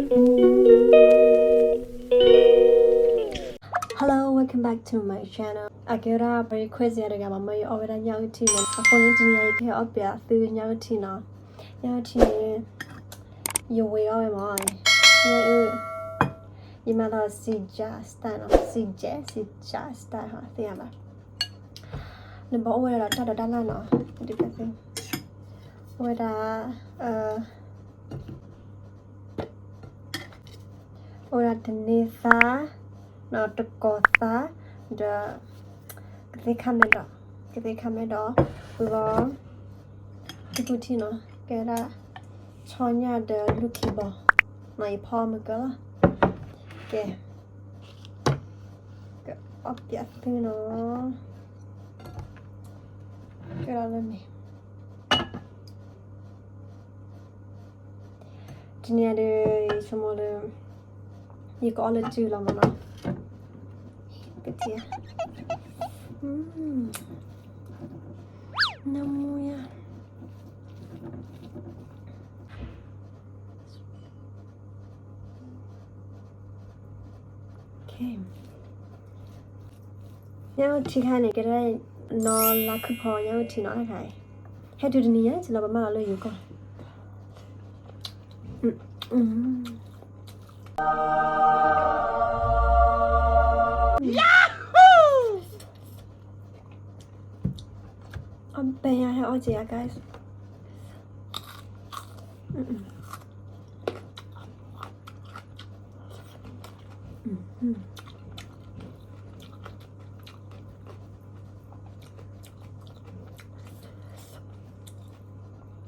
Hello, welcome back to my channel. အကဲဝဲဒၣ် request ယၤတဂၤမး မ့ၢ်ယအီၣ်ဝဲဒၣ်ညၣ်အုၣ်ထံန့ၣ် အဃိန့ၣ်တနံၤအံၤယကဟဲအီၣ်ပၠးသုညၣ်အုၣ်ထံနီၤ. ညၣ်အုၣ်ထံန့ၣ် ယဝံၤအီၣ်ဝဲမး ညၣ်အုၣ် ယမၤလီၤ Caesar style နီၤ Caesar Caesar style ဟီ သ့ၣ်ညါဘၣ်. နဘၣ်အိၣ်ဝဲဒၣ်ဒီးတၢ်ဒိးတၢ်လၣ်နီၤ ဒ်ပသ့ၣ် အိၣ်ဝဲဒၣ် အိၣ်ဝဲဒၣ်တန့ၤသါ ဒီးတကိးသါ ဒီး ကသ့ၣ်ခါမဲဒီး ကသ့ၣ်ခါမဲဒီး ဝံၤဘၣ် ထံကူထံနီၤ ကဲဒၣ် ဆီညၣ်ဒီးလူၢ်ခံဘီ နီၤ ယဖီအီၣ်မုၢ်ကၢလီၤ. ကဲ ကအီၣ်ပၠးသုနီၤ ကဲလီၤလၢန့ၣ် တနံၤအံၤဒီး ယဆိကမိၣ်လၢ ယကအီၣ်လၢစုလီၤမးနီၤ ကတံၤ နမူယါ ညၣ်အုၣ်ထံခါန့ၣ် ကဲဒၣ်နီၢ်လါခုၣ်ဖီညၣ်အုၣ်ထံနီၤတခါအံၤ ဟဲတုၤတနံၤညါ စလီၤပမၤလီၤလၢယိၤကီၢ် အီၣ်ဘဲယါဟဲအီၣ်က့ၤယါ guys.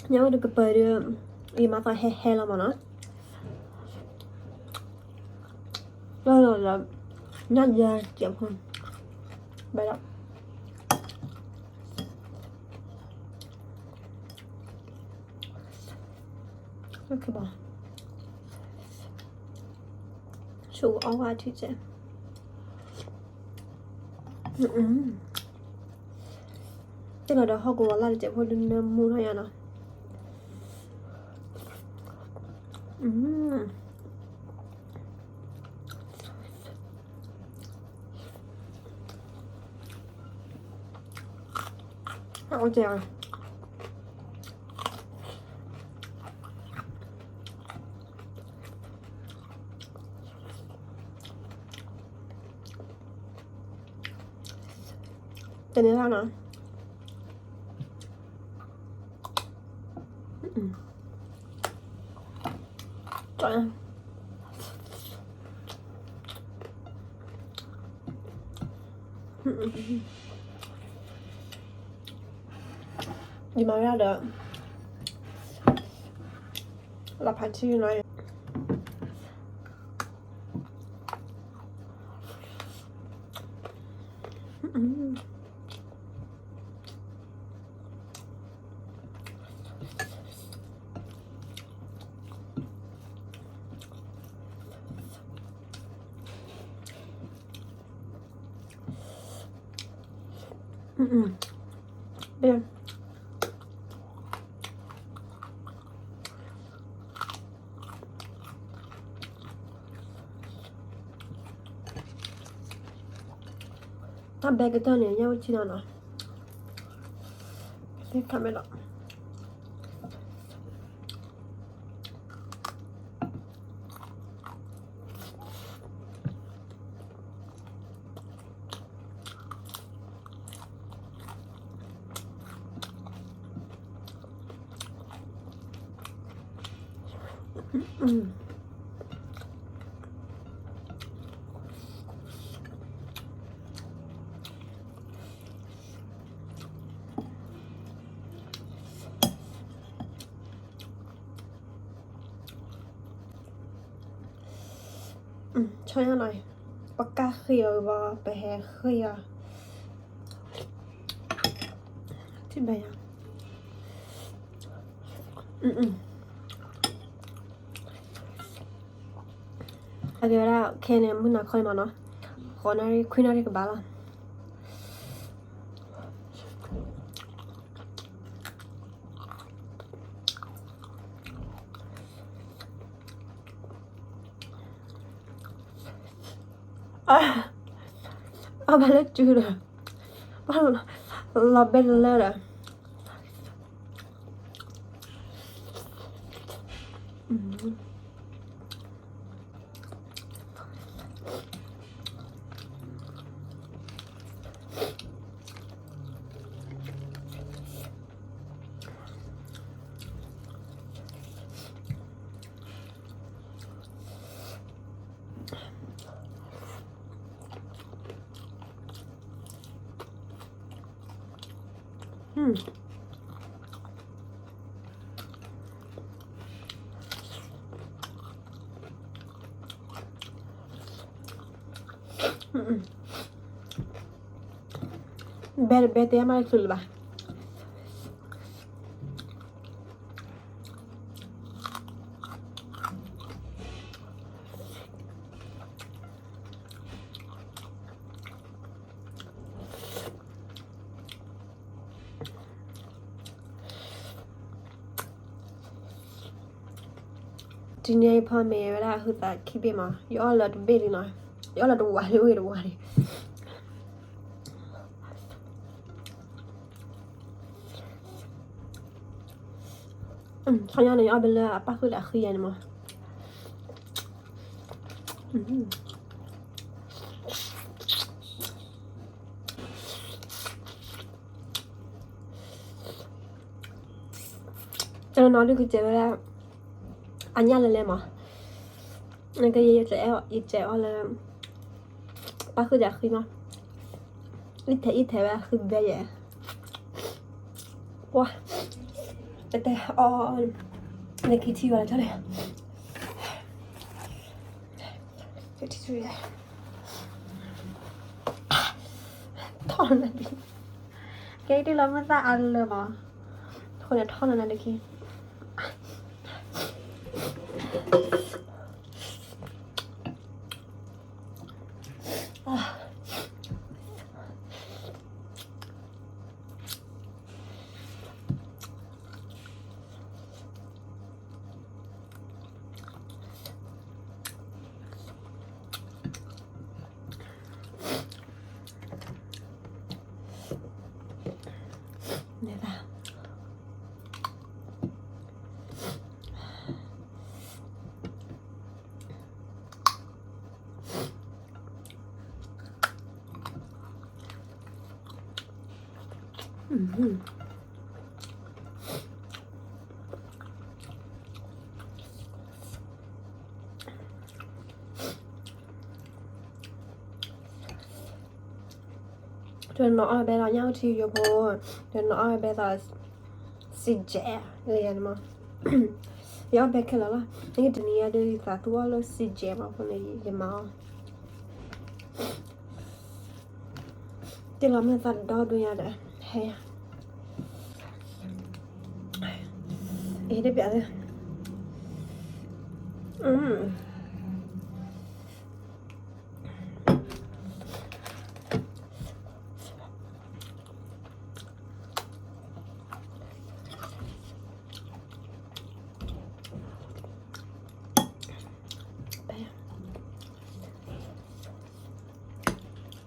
ညၣ်အုၣ်တကပၤဒီး ယမၤသးဟဲဟဲလီၤမးနီၤ လီၤလီၤလီၤ ညၣ်ယဲကဲးဖိ ဘဲလီၤ ကဘီ ဆိအီၣ်ဝဲထံကဲး တ့ၢ်လီၤဒီးဟီၣ်ကဝီၤလၢ်တစဲးဖိဒုနၢမူထီၣ်ညါနီၤ တန့ၢ်လၢနီၤ ယမၤဝဲဒၣ်ဒီး လၢဖးထံနီၤ တၢ်ဘဲကတၢၢ်န့ၣ် ညၣ်အုၣ်ထံနီၤနီၤ သ့ၣ်ခါမဲလီၤ ဆီညၣ်နီၤ ပကၢ်ဃ့အီၤဘၣ် ပဟဲဃ့အီၤ ထံၣ်ဘၣ်ယၤ အကဲဝဲဒၣ် ခဲန့ၣ် မုၢ်နၤခီန့ၣ်မးနီၤ ဃိးနၣ်ရံၣ်ခွံနၣ်ရံၣ်ကဘၣ်လီၤ. အီၣ်ဘၣ်လၢစုဒီး ဘၣ်လီၤဘဲတလၢဒီး ဘဲတဘဲတဲမးတချုးလၢၤဘၣ်. တနံၤအံၤဖီမ့ၤဝဲဒၣ်ဟုသးခံဘ့ၣ်မး, ယအီၣ်လၢတဘ့ၣ်လံနီၤ, ယအီၣ်လၢတဝးလံ ဝ့ၢ်တဝးလံ. ခီညါန့ၣ် ယအီၣ်ဘဲလၢအပၣ်ဃုာ်ဒီးအဃံယၤန့ၣ်မး. တနီၤနီၤဒုးကစဲးဝဲဒၣ် အညၣ်လဲၤလဲၤမး, နကယဲယစဲးအီၣ်လၢ ပၣ်ဃုာ်ဒီးအဃံမး, အံၣ်ထဲအံၣ်ထဲဝဲအဃံဘဲယဲ, ပှၤ တတဲအီၣ် နကထံၣ်ဝဲလီၤ ကၠီန့ၣ် ကထံၣ်ဆူယဲ ထီၣ်နၤဒံး, ကဲအံၤဒုးလီၤမုၢ်သၣ်အါလၢမး, အဃိန့ၣ်ထီၣ်နၤနၤဒံးခံ တနီၤအီၣ်ဘဲလီၤညၣ်အိၣ်ထံယိဖိ, တနီၤအီၣ်ဘဲသး စံကဲး, လၢယၤန့ၣ်မး, ယအီၣ်ဘဲခဲလၢာ်လီၤ, နတနံၤအံၤဒုးသးသူအီၣ်လၢစံကဲးမးအဃိန့ၣ် ယမၤအီၣ် တ့ၢ်လီၤမုၢ်သၣ်ဒီဒိၣ်ညါဒီး ဟဲယၤ, အ့ တပျးလၢ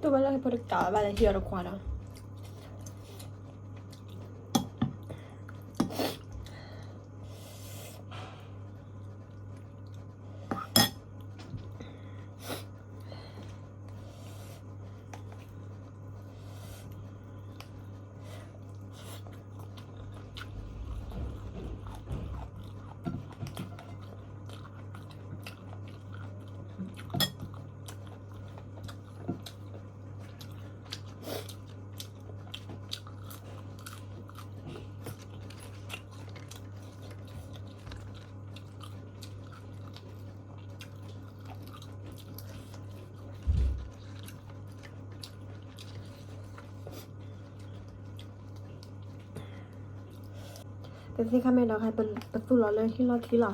တူၢ်ဘၣ်လၢဟဲဖိတကးဘၣ်လၢဟံၣ်အီၤတခွါဒီး ပသ့ၣ်ခါမဲာ်ဒီး ပသူၣ်လီၤလၢဟံၣ်လီၢ်ခံလီၤ.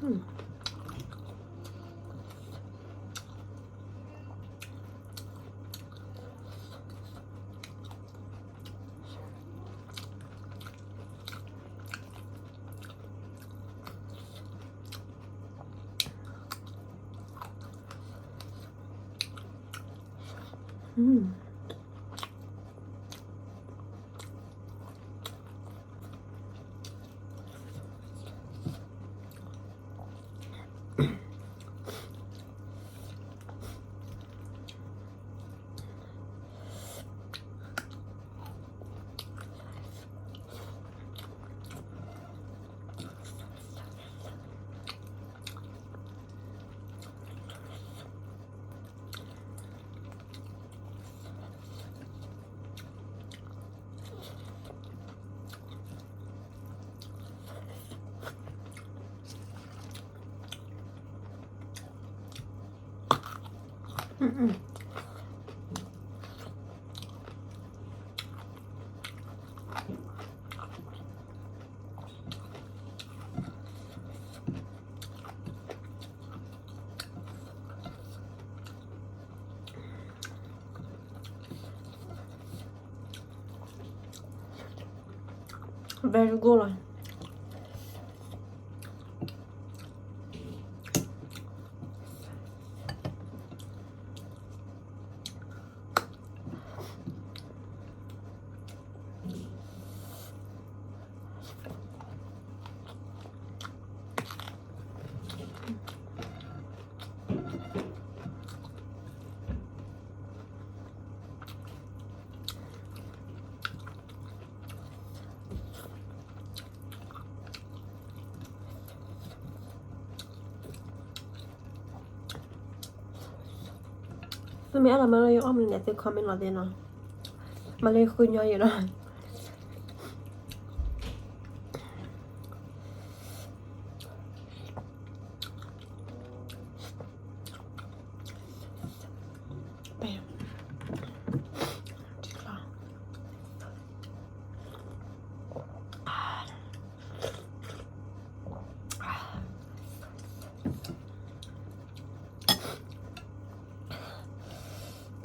อืม Very good လီၤ. သုမ့ၢ်အဲၣ်လီၤမၢလၢယအီၣ်မနုၤန့ၣ် သု comment လီၤသ့နီၤ, မၤလၢယဃုညီယဲနီၤ.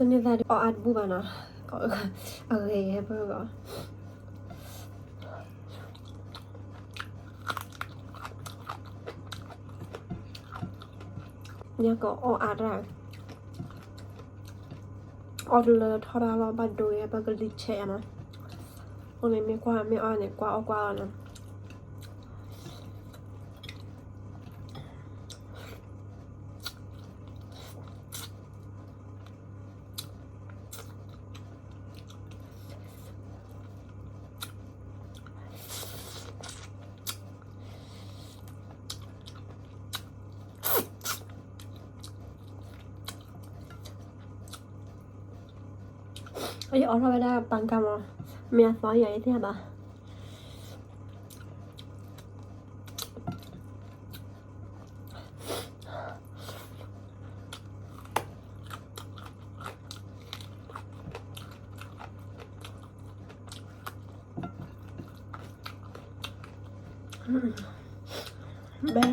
တန့ၢ်သၣ်ဒုးအီၣ်အါတဘူၣ်ဘၣ်နီၤ, အဂ့ၤဂ့ၤပၢၢ်ဂီၤ. ညါကအီၣ်အါတၢ်, အီၣ်တလၢထီၣ်တၢ်လီၤ ဘၣ်ဒိဂ့ၤ ဘၣ်ကလံၤဆဲးယါနီၤ. အဃိန့ၣ်မ့ၢ်ကွၢ်မ့ၢ်အီၣ်န့ၣ် ကွၢ်အီၣ်ကွၢ်အီၣ်နီၤ. ယအီၣ်ထီၣ်ဝဲဒၣ်ပၢ်ကါမး, မ့ၢ်အသီယၤယသ့ၣ်ညါဘၣ်. ဘဲ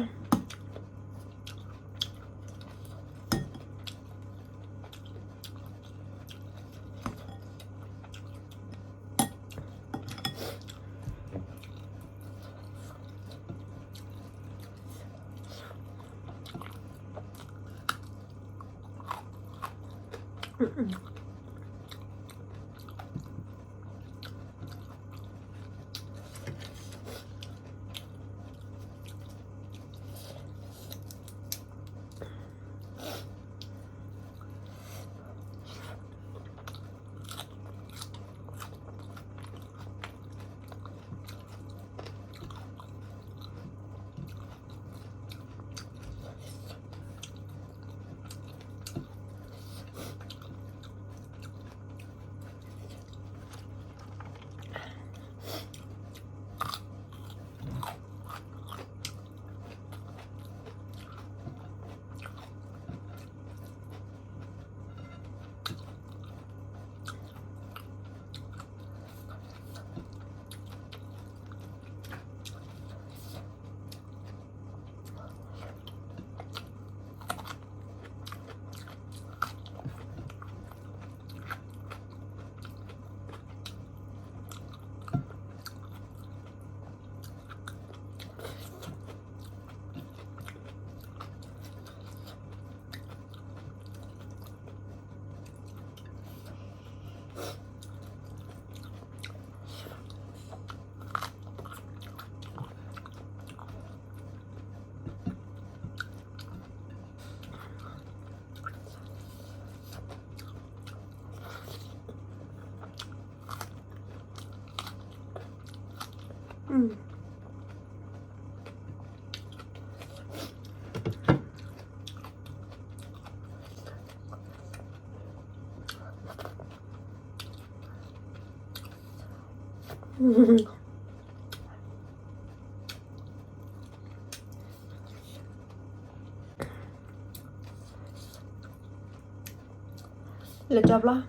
လဲၤကၠီဘျီ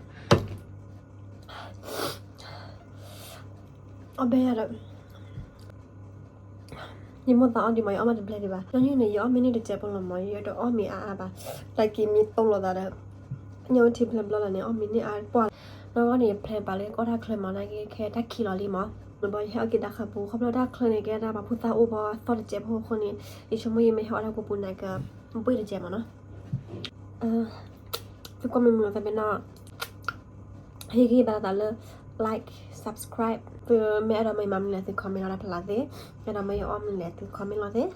အီၣ်ဘဲယၤဒီး ယမိၢ်သးအီၣ်ဒံးမး ယအီၣ်မးတဘျဲဒံးဘၣ်. ညီနုၢ်န့ၣ် ယအီၣ်မ့ၢ်န့ၢ်တစဲးဖိလီၤမး ယတအီၣ်မ့ၢ်အါအါဘၣ်. တၢ်က့ၤမ့ၢ်တိၢ်လိာ်သးဒီး ညၣ်ဝဲထံဖျၢၣ်ဘျီလီၤန့ၣ် အီၣ်မ့ၢ်န့ၢ်အါပှၢ်လီၤ. နီၢ်ဂီၢ်န့ၣ် ယ plan ပာ်လၢကအီၣ်တၢ်ချၢမး နာ်က့ခဲတၢ်ခံးလီၤလံမး. ဘျီယဟဲအီၣ်က့ၤတၢ်ခါပူၤ ခီဖျိတၢ်ချၢန့ၣ် ကဲဒၣ်ပှၤဖိသၣ်အိၣ်ဘၣ်သီၣ်တစဲးဖိအဃိန့ၣ် ယဆိကမိၣ်ယမ့ၢ်ဟဲအီၣ်တၢ်ပူၤပူၤန့ၣ်က ဘှ့ၣ်တစဲးမးနီၤ. သုကွၢ်မ့ၢ်မုာ်သးပ့ၤနီၣ် ဟ့ၣ်ဂံၢ်ဘါသးလၢ like, subscribe သုမ့ၢ်အဲၣ်ဒိးမၤမနုၤလဲၣ် သု comment လီၤတၢ်ဖျါသ့, အဲၣ်ဒိးမၤယအီၣ်မနုၤလဲၣ် သု comment လီၤသ့.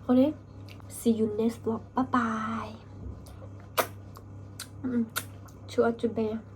အဃိန့ၣ် see you next vlog, bye bye. ဆူအီၣ်ဆူဘဲ